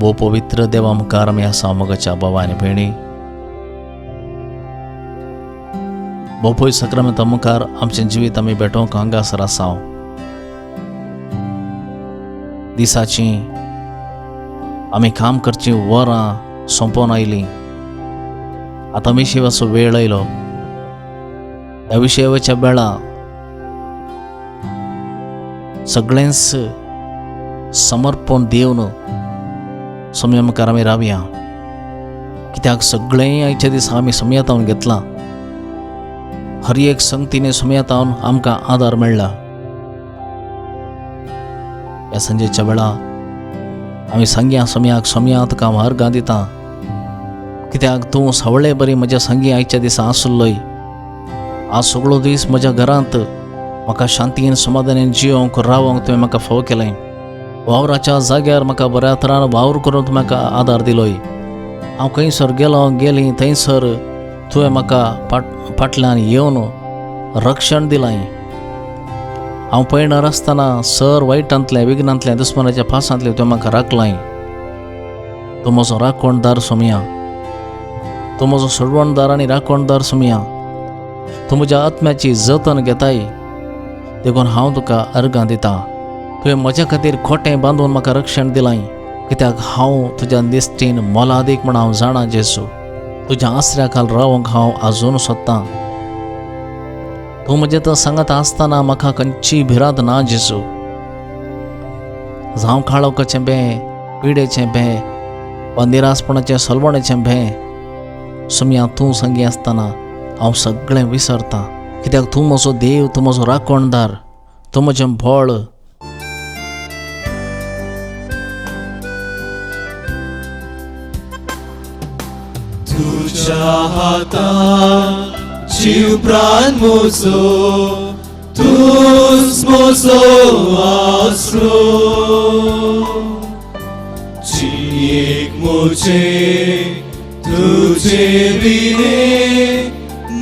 भोव पवित्र देवा मुखार आमी आसा मोगाच्या भावा आनी भयणी. भोव पवित्र साक्रामेंता मुखार आमचें जिवीत आमी भेटोवंक हांगासर आसा. दिसाची आमी काम करचीं वरां सोंपोवन आयलीं. आतां विशेवाचो वेळ आयलो. ह्या विशेवाच्या वेळा सगळेंच समर्पण दिवन सोम्या मुखार आमी रावया, कित्याक सगळें आयच्या दिसा आमी सोमयातावन घेतलां. हर एक संगतीने सोमयातावन आमकां आदार मेळ्ळा. ह्या सांजेच्या वेळा आमी सांगया सोमयाक, सोमया तुका हांव अर्गां दिता, कित्याक तूं सवळे बरी म्हज्या संगी आयच्या दिसा आसलोय. आज सगळो दीस म्हज्या घरांत म्हाका शांतीन समाधानान जियोंक रावोंक तुवें म्हाका फावो केलें. वावराच्या जाग्यार म्हाका बऱ्या तरान वावर करून तूं म्हाका आदार दिलोय. हांव खंयसर गेलो गेली थंयसर तुवें म्हाका फाटल्यान येवन रक्षण दिलां. हांव पयणार आसतना सर वायटांतलें विघ्नांतलें दुस्मनाच्या पासांतलें तुवें म्हाका राखलां. तूं म्हजो राखणदार सोमया, तूं म्हजो सोडवणदार आनी राखणदार सोमया. तूं म्हज्या आत्म्याची जतन घेताय, देखून हांव तुका अर्गां दिता. तुवें म्हज्या खातीर खोटें बांदून म्हाका रक्षण दिलां, कित्याक हांव तुज्या निश्ठीन मोलादीक म्हूण हांव जाणा जेसू. तुज्या आसऱ्या खाल रावंक हांव आजून सोदतां. तूं म्हजें तर सांगत आसतना म्हाका खंयची भिरांत ना जेसू. जावं काळोखाचें भें, पिडेचें भें वा निरासपणाचें सलवणेचें भें, सोमया तूं संगी आसतना हांव सगळें विसरतां, कित्याक तूं म्हजो देव, तूं म्हजो राखणदार, तूं म्हजें बळ. तुझ्या हातात जीव प्राण म्हजो, तूच म्हजो आसरो. जियेक म्हजे तुजे विणे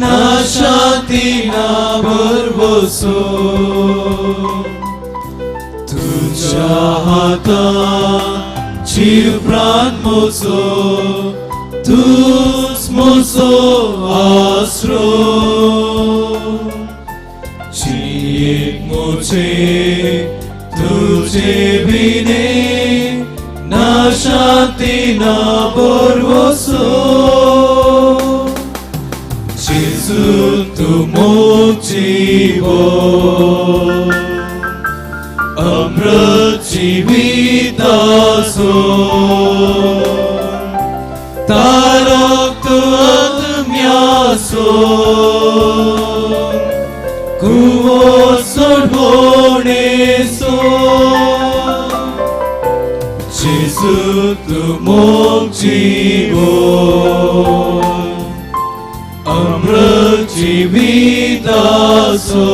ना शांती ना भरवसो. तुझ्या हातात जीव प्राण म्हजो, तूच म्हजो आसरो. जियेक म्हजे तुजे विणे ना शांती ना भरवसो. जेजू तूं मोग जिवो, अमृत जिविताचो, तारक आत्म्याचो, कुवो सोडवणेचो. जेजू तूं मोग जिवो, अमृत जिविताचो,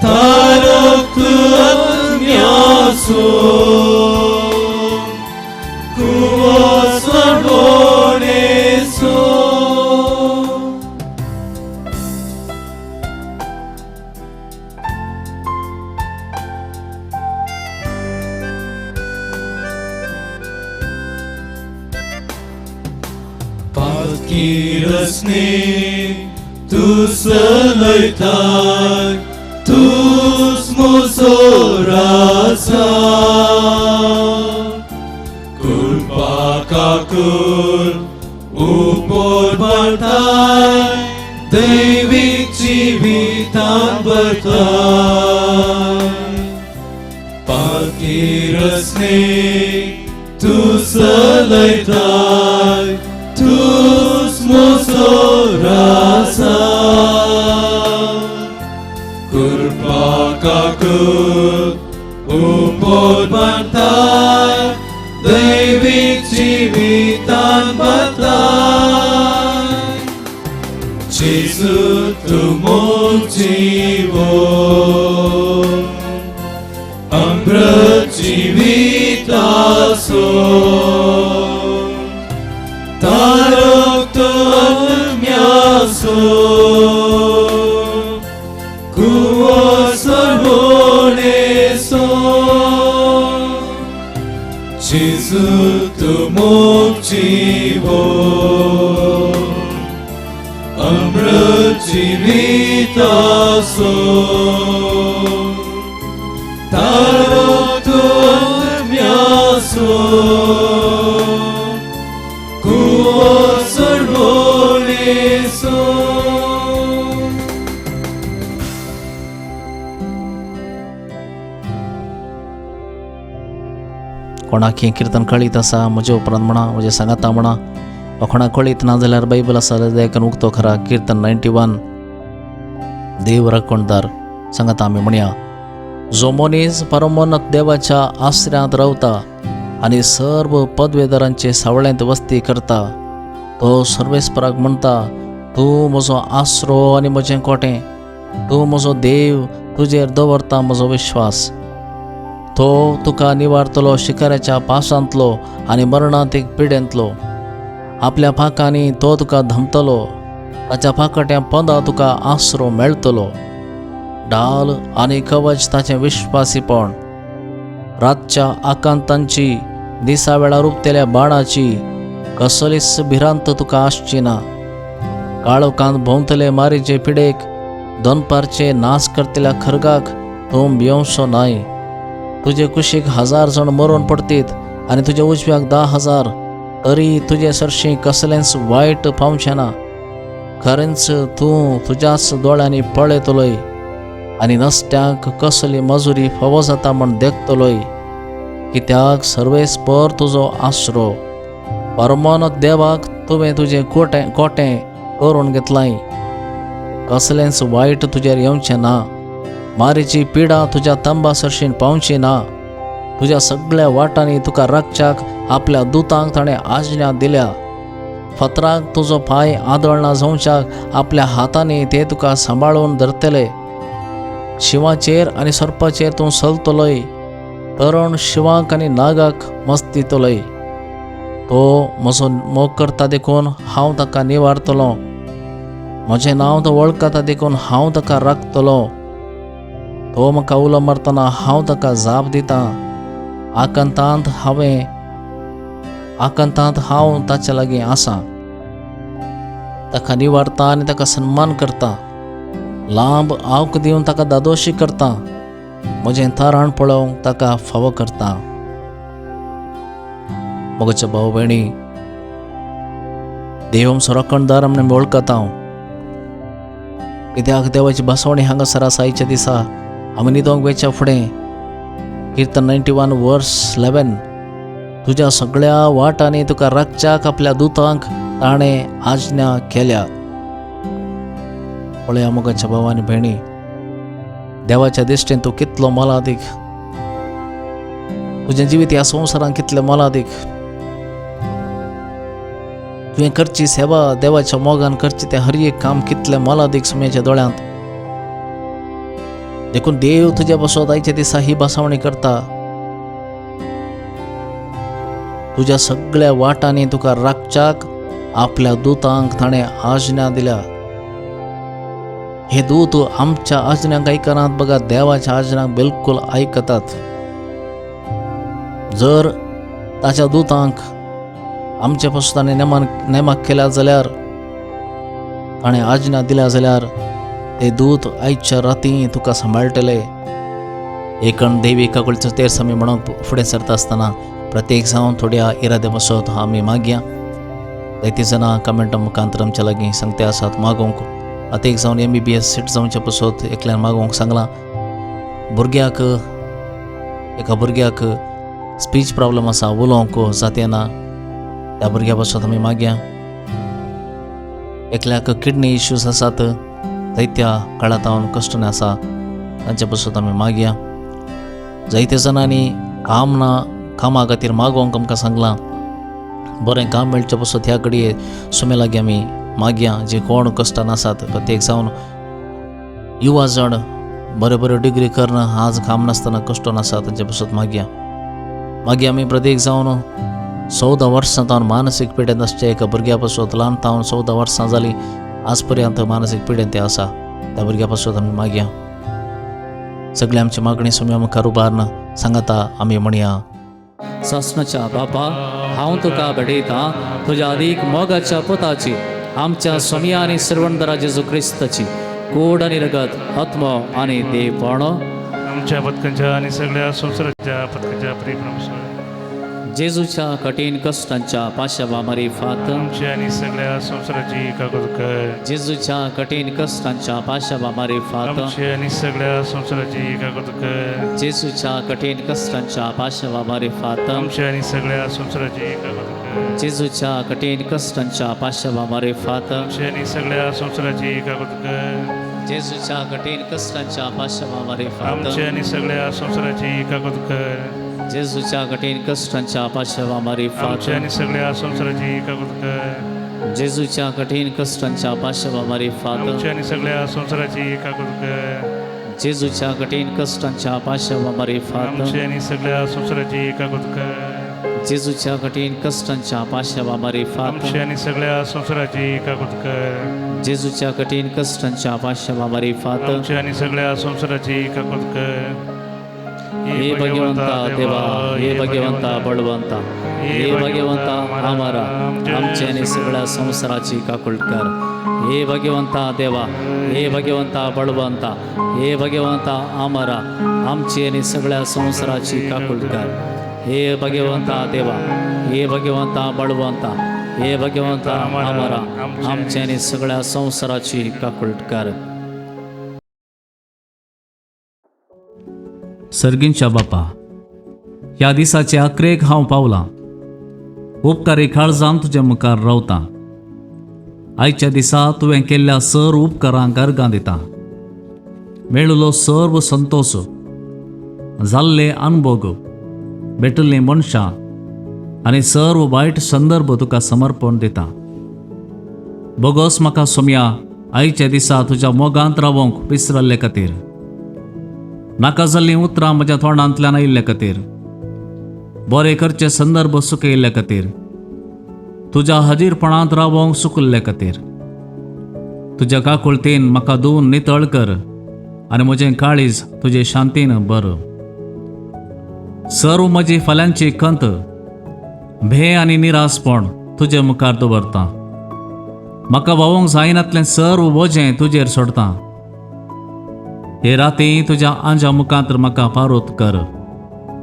तारक आत्म्याचो, कुवो सोडवणेचो. पातकी तूं चलयताय, तूच म्हजो राजा. कृपा काकूर उपोर भरताय, दैवीक जिवितान भरताय. पातकी रसने तूं चलयताय, तूच म्हजो राजा. कृपा काकूर उपोर भरताय, दैवीक जिवितान भरताय. जेजू तूं मोग जिवो, अमृत जिविताचो, तारक आत्म्याचो, कुवो सोडवणेचो. जेजू तूं मोग जिवो अमृत जिविताचो तारक तूं आत्म्याचो कुवत चळवळीचो. कोणाक हें किर्तन कळीत आसा म्हजे उपरांत म्हणा, म्हजे सांगाता म्हणा. वा कोणाक कळीत ना जाल्यार बायबल आसा जाल्यार उक्तो खरा किर्तन 91 देव राखणदार सांगाता आमी म्हणया. जो मनीस परमोन्नत देवाच्या आसऱ्यांत रावता आनी सर्व पदवेदारांचे सावळेंत वस्ती करता, तो सर्वेस्पराक म्हणटा, तूं म्हजो आसरो आनी म्हजें कोटें, तूं म्हजो देव, तुजेर दवरता म्हजो विश्वास. तो तुका निवारतलो शिकाऱ्याच्या पासांतलो आनी मरणांतीक पिडेंतलो. आपल्या पाकांनी तो तुका धमतलो, ताच्या पाकट्या पंदा तुका आसरो मेळटलो. ढाल आनी कवच ताचें विश्वासीपण. रातच्या आकांतांची, दिसा वेळार उपतेल्या बाणाची कसलीच भिरांत तुका आसची ना. काळोखांत भोंवतले मारीचे पिडेक, दनपारचे नाश करतल्या खर्गाक तूं भियोवचो नाय. तुजे कुशीक 1000 जाण मरून पडतीत आनी तुज्या उजव्याक 10,000, तरी तुजे सरशीं कसलेंच वायट पावचें ना. खरेंच तूं तुज्याच दोळ्यांनी पळयतलोय आनी नसत्याक कसली मजुरी फावो जाता म्हण देखतलोय. कित्याक सर्वेस्पर तुजो आसरो, परमोन्नत देवाक तुवें तुजें कोटें करून घेतलाय. कसलेंच वायट तुजेर येवचें ना, मारीची पिडा तुज्या तंबा सरशीन पावची ना. तुज्या सगळ्या वाटांनी तुका राखच्याक आपल्या दुतांक ताणें आज्ञा दिल्या. फातराक तुजो पांय आदळना जावच्याक आपल्या हातांनी ते तुका सांबाळून धरतले. शिंवाचेर आनी सर्पाचेर तूं चलतलोय, तरण शिंवाक आनी नागाक मस्तितलोय. तो म्हजो मोग करता देखून हांव ताका निवारतलो, म्हजें नांव तो वळखता देखून हांव ताका राखतलो. तो म्हाका उलो मारतना हांव ताका जाप दितां. आकांतांत हांव ताच्या लागीं आसा. ताका निवारता आनी ताका सन्मान करता. लांब आवक दिवन ताका दादोशी करता. म्हजें ताराण पळोवंक ताका फावो करता. मोगाच्या भाव भयणी, देव आमचो राखणदार म्हण आमी वळखता. कित्याक देवाची बसवणी हांगासर आसा. आयच्या दिसा आमी न्हिदोंक वयच्या फुडें किर्तन 91 वर्स 11, तुज्या सगळ्या वाटांनी तुका राखच्याक आपल्या दुतांक ताणें आज्ञा केल्या. पळया मोगाच्या भाव आनी भयणी, देवाच्या दिश्टीन तूं कितलो मोलादीक, तुजें जिवीत ह्या संवसारांत कितलें मोलादीक. तुवें करची सेवा देवाच्या मोगान करची तें हर एक काम कितलें मोलादीक सुम्याच्या दोळ्यांत. देखून देव तुज्या पासत आयच्या दिसा ही बसावणी करता. तुज्या सगळ्या वाटांनी तुका राखच्याक आपल्या दुतांक ताणें आज्ञा दिल्या. हे दूत आमच्या आज्ञांक आयकनात, बघा देवाच्या आज्ञांक बिलकुल आयकतात. जर ताच्या दुतांक आमचे पासून ताणें नेमाक केल्या जाल्यार, ताणें आज्ञा दिल्या जाल्यार ते दूत आयच्या राती तुका सांबाळटले. एकण देवी काकुळचो तेर्स आमी म्हणूंक फुडें सरता आसतना प्रत्येक जावन थोड्या इरादे बसत आमी मागया. जायतीं जाणां कमेंटा मुखांतर आमच्या लागीं सांगते आसात मागोवंक. आतां एक जावन MBBS seat जावचे पसत एकल्यान मागोवंक सांगलां. भुरग्याक, एका भुरग्याक स्पीच प्रॉब्लम आसा, उलोवंक जाते ना, त्या भुरग्या पासत आमी मागया. एकल्याक किडनी इश्यूज आसात, जायत्या काळांत कश्ट आसा, तांचे पासत आमी मागया. जायते जाणांनी काम ना, कामा खातीर मागोवंक आमकां सांगलां. बरें काम मेळचें पासत ह्या घडये सुमे लागीं आमी मागया. जे कोण कश्टान आसात, प्रत्येक जावन युवा जाण बऱ्यो बऱ्यो डिग्री करून आज काम नासतना कश्टोन आसा, तांचे पासत मागया. मागीर आमी प्रत्येक जावन 14 वर्सां तावन मानसीक पिडेंत आसच्या एका भुरग्या पासत, ल्हान तावन 14 वर्सां जालीं आज पर्यंत मानसीक पिडेंत ते आसा, त्या भुरग्या पासत आमी मागया. सगळी आमची मागणी सुम्या मुखार उबारून सांगाता आमी म्हणया. सासणाच्या बापा, हांव तुका भेटयतां तुज्या अदीक मोगाच्या पुताची, आमच्या सोमया आनी सर्वंदरा जेजू क्रिस्ताची कोड आनी रगत, आत्मो आनी देवपण आमच्या पथकांच्या आणि सगळ्या संसाराच्या पथकांच्या प्रिय जेजूच्या कठीण कश्टांच्या पाशावा मारिफात आमच्या आणि सगळ्या संसाराची काकूत कर. जेजूच्या कठीण कश्टांच्या पाशावा मारिफात आमच्या आणि सगळ्या संसाराची काकूत कर. जेजूच्या कठीण कश्टांच्या पाशावा मारिफात आमच्या आणि सगळ्या संसाराची काकूत कर. जेजूच्या कठीण कश्टांच्या पाशावा मारिफात आमच्या आणि सगळ्या संसाराची काकूत कर. जेजूच्या कठीण कश्टांच्या पाशावा मारिफात आमच्या आणि सगळ्या संसाराची काकूत कर. जेजूच्या कठीण कश्टांच्या पाशावा मारिफात आमच्या आणि सगळ्या संसाराची काकूत कर. जेजूच्या कठीण कश्टांच्या पाशावा मारिफात आमच्या आणि सगळ्या संसाराची काकूत कर. जेजूच्या कठीण कश्टांच्या पाशावा मारिफात आमच्या आणि सगळ्या संसाराची काकूत कर. जेजूच्या कठीण कश्टांच्या पाशावा मारिफात आमच्या आणि सगळ्या संसाराची काकूत कर. जेजूच्या कठीण कश्टांच्या पाशावा मारिफात आमच्या आणि सगळ्या संसाराची काकूत कर. हे भगवंता देवा, हे भगवंता बळवंता, हे भगवंता आमारा, आमच्या आणि सगळ्या संसाराची काकुळट कर. हे भगवंता देवा, हे भगवंता बळवंता, हे भगवंता आमारा, आमची आणि सगळ्या संसाराची काकुळट कर. हे भगवंता देवा, हे भगवंता बळवंता, हे भगवंता आमारा, आमच्या आणि सगळ्या संसाराची काकुळट कर. सर्गींच्या बापा, ह्या दिसाचे अकरेक हांव पावलां. उपकारी काळजान तुज्या मुखार रावतां. आयच्या दिसा तुवें केल्ल्या सर उपकारांक अर्गां दिता. मेळिल्लो सर्व संतोश, जाल्ले अनभोग, भेटिल्लीं मनशां आनी सर्व वायट संदर्भ तुका समर्पण दिता. बोगोस म्हाका सोमया, आयच्या दिसा तुज्या मोगांत रावोंक विसरल्ले खातीर, नाका जाल्लीं उतरां म्हज्या तोंडांतल्यान आयिल्ले खातीर, बरें करचे संदर्भ सुकयिल्ले खातीर, तुज्या हाजीरपणांत रावोंक सुकल्ले खातीर. तुज्या काकुळतेन म्हाका धुवन नितळ कर आनी म्हजें काळीज तुजे शांतीन बर. सर्व म्हजी फाल्यांची खंत, भे आनी निरासपण तुजे मुखार दवरता. म्हाका व्हांवूंक जायनातलें सर्व वजें तुजेर सोडता. हे राती तुज्या आंजा मुखांत म्हाका पारोत कर.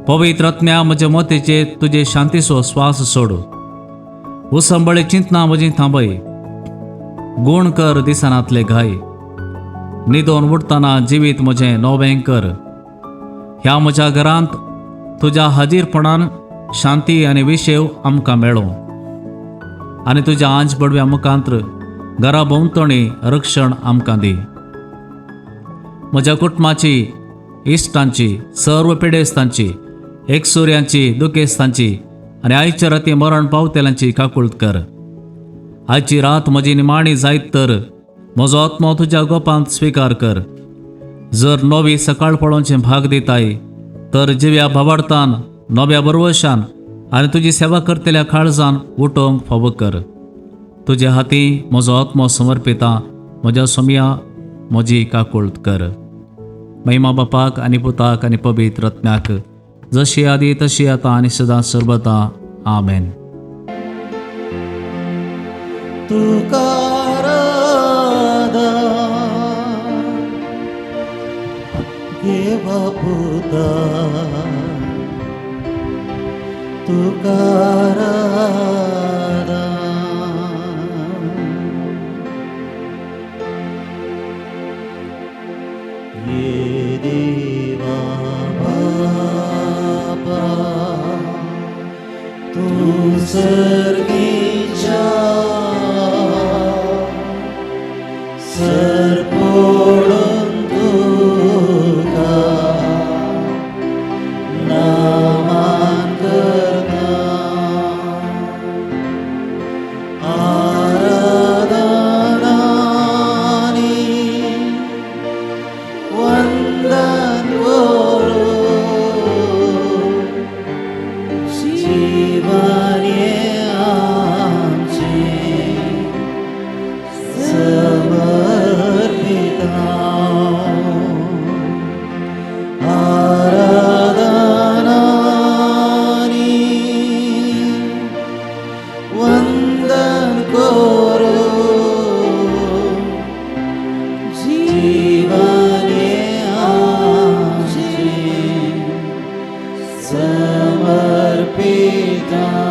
पवित्र आत्म्या, म्हज्या मोतीचेर तुजे शांतीचो स्वास सोड. उसंबळे चिंतना म्हजी थांबय. गुण कर दिसनातले घाय. निदोन उठतना जिवीत म्हजें नवें कर. ह्या म्हज्या घरांत तुज्या हाजीरपणान शांती आनी विशेव आमकां मेळो आनी तुज्या आंज बडव्या मुखांत घरा भोंवतणी रक्षण आमकां दी. म्हज्या कुटुंबाची, इश्टांची, सर्व पिडेस्तांची, एकसुऱ्यांची, दुखेस्तांची आनी आयच्या राती मरण पावतेल्यांची काकुळट कर. आयची रात म्हजी निमाणी जायत तर म्हजो आत्मो तुज्या गोपांत स्विकार कर. जर नवी सकाळ पळोवचें भाग दिताय तर जिव्या भावार्थान, नव्या बरवशान आनी तुजी सेवा करतल्या काळजान उठोवंक फावो कर. तुज्या हाती म्हजो आत्मो समर्पिता. म्हज्या सोमया, म्हजी काकुळट कर. महिमा बापाक आनी पुताक आनी पवित्र आत्म्याक, जशी आदी तशी आतां आनी सदां सर्वता. आमेन. तुका आराधना देवा पुता, तुका आराधना. ये देवा बापा, तूं सर्गीच्या सर पळोवन तुका नमन करता. आराधना आनी वंदन करूं जीवन आमचें समर्पिता. आराधना आनी समर्पिता.